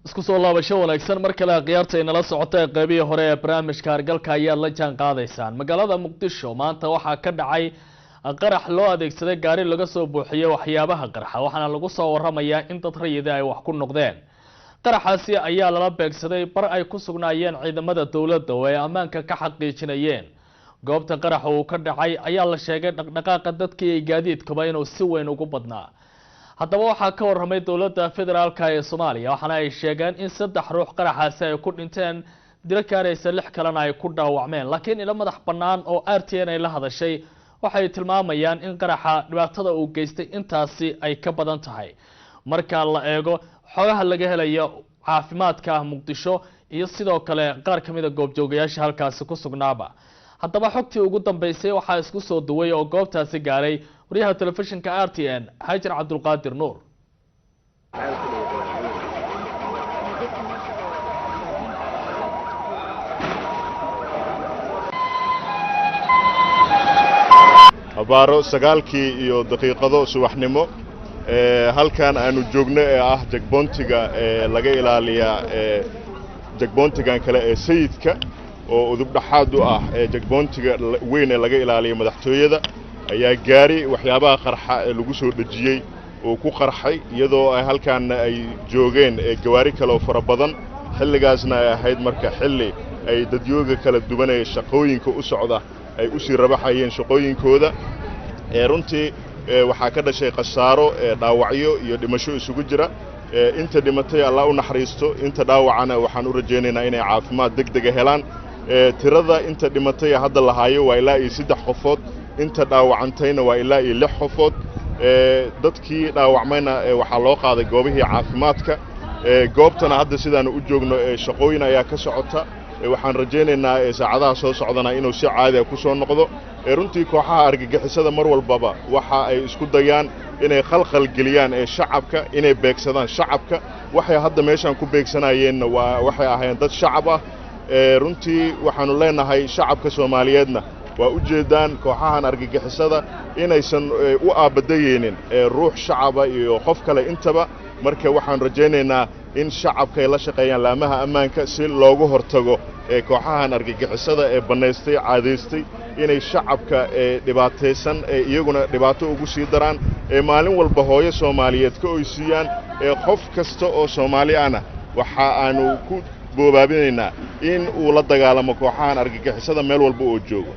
Isku soo laabasho wanaagsan mar kale, khiyaarta inala socota ee qeybihii hore ee barnaamijka Hargalka ayaad la jaan qaadaysaan. Magaalada Muqdisho maanta waxaa ka dhacay qarax loo adeegsaday gaari laga soo buuxiyey waxyaabaha qarxa, waxaana lagu soo waramayaa in dad rayida ay wax ku noqdeen. Qaraxaasi ayaa lala beegsaday bar ay ku sugnaayeen ciidamada dowladda oo ay ammaanka ka xaqiijinayeen. Goobta qaraxa uu ka dhacay ayaa la sheegay dhaqdhaqaaqa dadkii iyo gaadiidkuba inuu si weyn ugu badnaa. Haddaba waxaa ka warramay dowladda federaalka ee Soomaaliya, waxaana ay sheegeen in 3 ruux qaraxaasi ay ku dhinteen, dilo gaaraysa 6 kalena ay ku dhaawacmeen. Laakiin ilo madax bannaan oo RTN ay la hadashay waxay tilmaamayaan in qaraxa dhibaatada uu geystay intaasi ay ka badan tahay, marka la eego xogaha laga helayo caafimaadka Muqdisho iyo sidoo kale qaar ka mid a goobjoogayaasha halkaasi ku sugnaaba. Haddaba xogtii ugu dambeysay waxaa isku soo duway oo goobtaasi gaaray wariyaha telefishinka RTN, Hajar Cabdulqaadir Nuur. Abaaro 9:01 subaxnimo, halkan aanu joogno ee ah checkpointiga ee laga ilaaliyaa ee checkpointigan kale ee Sayidka oo udub dhaxaad u ah ee checkpointiga weyn ee laga ilaaliyo madaxtooyada, ayaa gaari waxyaabaha qarxa ee lagu soo dhejiyey uu ku qarxay, iyadoo ay halkaanna ay joogeen gawaari kale oo fara badan. Xilligaasna ay ahayd marka xilli ay dadyooga kala duwan ee shaqooyinka u socda ay u sii rabaxayeen shaqooyinkooda. Runtii waxaa ka dhashay khasaaro dhaawacyo iyo dhimasho isugu jira. Inta dhimatay Allah u naxariisto, inta dhaawacana waxaan u rajaynaynaa inay caafimaad deg dega helaan. Tirada inta dhimatay hadda la haayo waa ilaa iyo 3 qofood, inta dhaawacantayna waa ilaa iyo 6 qofood. Dadkii dhaawacmayna waxaa loo qaaday goobihii caafimaadka. Goobtana hadda sidaanu u joogno shaqooyin ayaa ka socota. Waxaan rajaynaynaa saacadaha soo socdana inuu si caadi ah ku soo noqdo. Runtii kooxaha argagixisada mar walbaba waxa ay isku dayaan inay khalkhal geliyaan ee shacabka, inay beegsadaan shacabka. Waxay hadda meeshaan ku beegsanayeenna waa waxay ahaayeen dad shacab ah. Runtii waxaanu leenahay shacabka Soomaaliyeedna waa u jeedaan kooxahan argagixisada inaysan u aabadayeynin ruux shacaba iyo qof kale intaba. Marka waxaan rajaynaynaa in shacabka ay la shaqeeyaan laamaha ammaanka si loogu hortago ee kooxahan argagixisada ee bannaystay, caadaystay inay shacabka ee dhibaataysan ee iyaguna dhibaato ugu sii daraan, ee maalin walba hooyo Soomaaliyeed ka oysiiyaan. Ee qof kasta oo Soomaali ahna waxa aanu ku boobaabinaynaa in uu la dagaalamo kooxahan argagixisada meel walba oo joogo.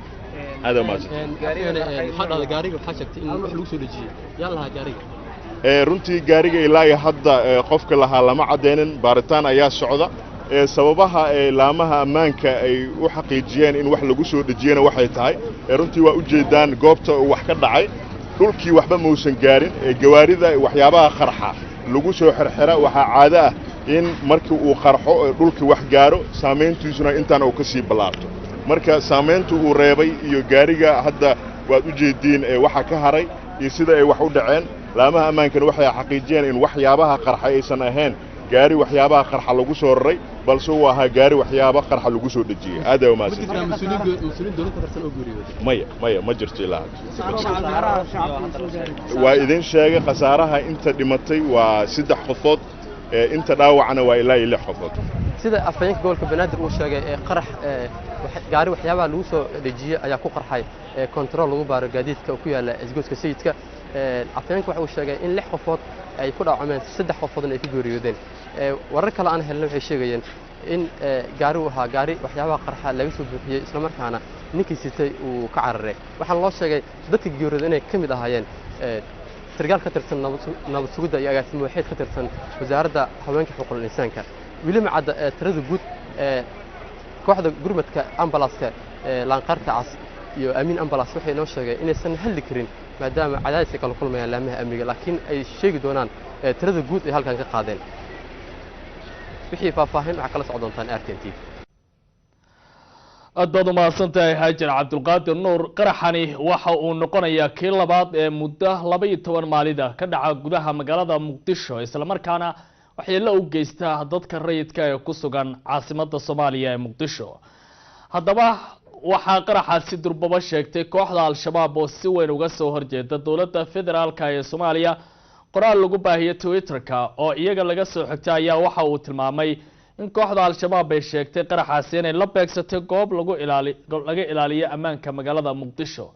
Aad mahadsan. Maxaa dhahday gaariga? Waxaa sheegtay in wax lagu soo dhejiyey, yaa lahaa gaariga? Runtii gaariga ilaa iyo hadda qofka lahaa lama caddeynin, baaritaan ayaa socda. Sababaha ee laamaha ammaanka ay u xaqiijiyeen in wax lagu soo dhejiyena waxay tahay, runtii waa u jeedaan goobta uu wax ka dhacay, dhulkii waxba mausan gaarin. Gawaarida waxyaabaha qarxa lagu soo xirxira waxaa caado ah in markii uu qarxo dhulkii wax gaaro, saamayntiisuna intaan uu ka sii ballaarto. Marka saamaynta uu reebay iyo gaariga hadda waad u jeediin waxa ka haray iyo sida ay wax u dhaceen. Laamaha ammaankana waxay xaqiijiyeen in waxyaabaha qarxa aysan ahayn gaari waxyaabaha qarxa lagu soo raray, balse uu ahaa gaari waxyaaba qarxa lagu soo dhejiyey. Aad ay umahadsan. Maya, maya, ma jirto ilaa hadda. Waa idin sheegay khasaaraha, inta dhimatay waa 3 qofood, inta dhaawacana waa ilaa iyo 6 qofood. Sida afhayeenka gobolka Banaadir uu sheegay, qarax gaari waxyaabaha lagu soo dhejiyey ayaa ku qarxay kontarool lagu baaro gaadiidka oo ku yaalla isgoyska Sayidka. Afhayeenka waxa uu sheegay in 6 qofood ay ku dhaawacmeen, 3 qofoodna ay ku geeriyoodeen. Warar kale aan helnay waxay sheegayeen in gaari uu ahaa gaari waxyaabaha qarxa laga soo buuxiyey, islamarkaana ninkii sitay uu ka cararay. Waxaana loo sheegay dadka geeriyooday inay ka mid ahaayeen sargaal ka tirsan nabad sugidda iyo agaasimo waxeed ka tirsan wasaaradda haweenka xuquuqul insaanka. Weli ma cadda tirada guud. Kooxda gurmadka ambalaaska Laanqaarta Cas iyo Amiin Ambalas waxay noo sheegay inaysan hadli karin maadaama cadaadis ay kala kulmayaan laamaha amniga, laakiin ay sheegi doonaan tirada guud ay halkan ka qaadeen. Wixii faahfaahin waxaa kala socon doontaan RTN TV. Aad baad umahadsan tahay, Hajar Cabdulqaadir Nuur. Qaraxani waxa uu noqonayaa kii labaad ee muddo 12 maalida ka dhaca gudaha magaalada Muqdisho, islamarkaana waxyeello u geysta dadka rayidka ee ku sugan caasimada Soomaaliya ee Muqdisho. Haddaba waxaa qaraxaasi durbaba sheegtay kooxda Al-Shabaab oo si weyn uga soo horjeeda dowladda federaalka ee Soomaaliya, Qoraal lagu baahiyey Twitter-ka oo iyaga laga soo xigtay ayaa waxa uu tilmaamay in kooxda Al-Shabaab ay sheegtay qaraxaasi inay la beegsatay goob lagu ilaali laga ilaaliyo ammaanka magaalada Muqdisho,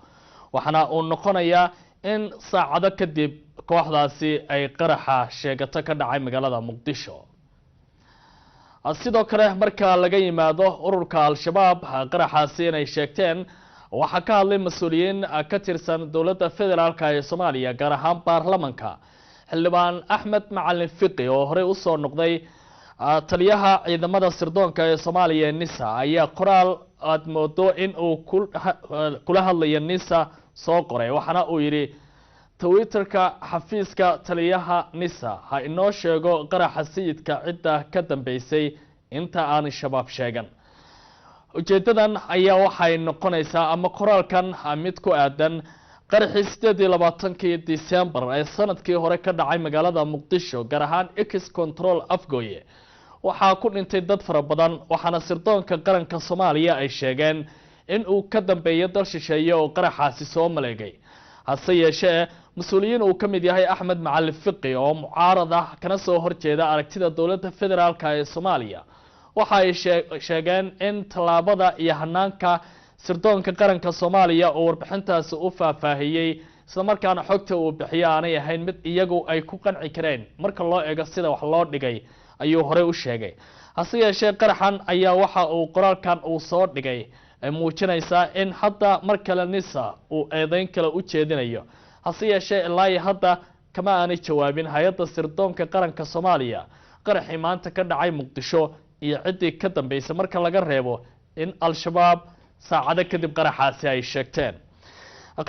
waxaana uu noqonayaa in saacado kadib kooxdaasi ay qaraxa sheegato ka dhacay magaalada Muqdisho. Sidoo kale, marka laga yimaado ururka Al-Shabaab qaraxaasi inay sheegteen, waxaa ka hadlay mas-uuliyiin ka tirsan dowladda federaalka ee Soomaaliya, gaar ahaan baarlamanka. Xildhibaan Axmed Macalin Fiqi oo horey usoo noqday taliyaha ciidamada sirdoonka ee Soomaaliya ee NISA ayaa qoraal aada moodo in uu kula hadlayo NISA soo qoray, waxaana uu yidhi: "Twitterka xafiiska taliyaha NISA ha inoo sheego qaraxa Sayidka cidda ka dambeysay inta aan Shabaab sheegan." Ujeedadan ayaa waxay noqonaysaa ama qoraalkan mid ku aadan qaraxii 28-kii December ee sanadkii hore ka dhacay magaalada Muqdisho, gaar ahaan Ex Control Afgoye. Waxaa ku dhintay dad fara badan, waxaana sirdoonka qaranka Soomaaliya ay sheegeen in uu ka dambeeyo dal shisheeye oo qaraxaasi soo maleegay. Hase yeeshee, mas-uuliyiin uu ka mid yahay Axmed Macalin Fiqi oo mucaarad ah kana soo horjeeda aragtida dowladda federaalka ee Soomaaliya waxa ay sheegeen in tallaabada iyo hanaanka sirdoonka qaranka Soomaaliya oo warbixintaasi u faahfaahiyey, islamarkaana xogta uu bixiyo aanay ahayn mid iyagu ay ku qanci kareen marka loo eego sida wax loo dhigay, ayuu horey u sheegay. Hase yeeshee, qaraxan ayaa waxa uu qoraalkan uu soo dhigay ay muujinaysaa in hadda mar kale NISA uu eedeyn kale u jeedinayo. Hase yeeshee, ilaa iyo hadda kama aanay jawaabin hay-adda sirdoonka qaranka Soomaaliya qaraxii maanta ka dhacay Muqdisho iyo ciddii ka dambeysay, marka laga reebo in Al-Shabaab saacado kadib qaraxaasi ay sheegteen.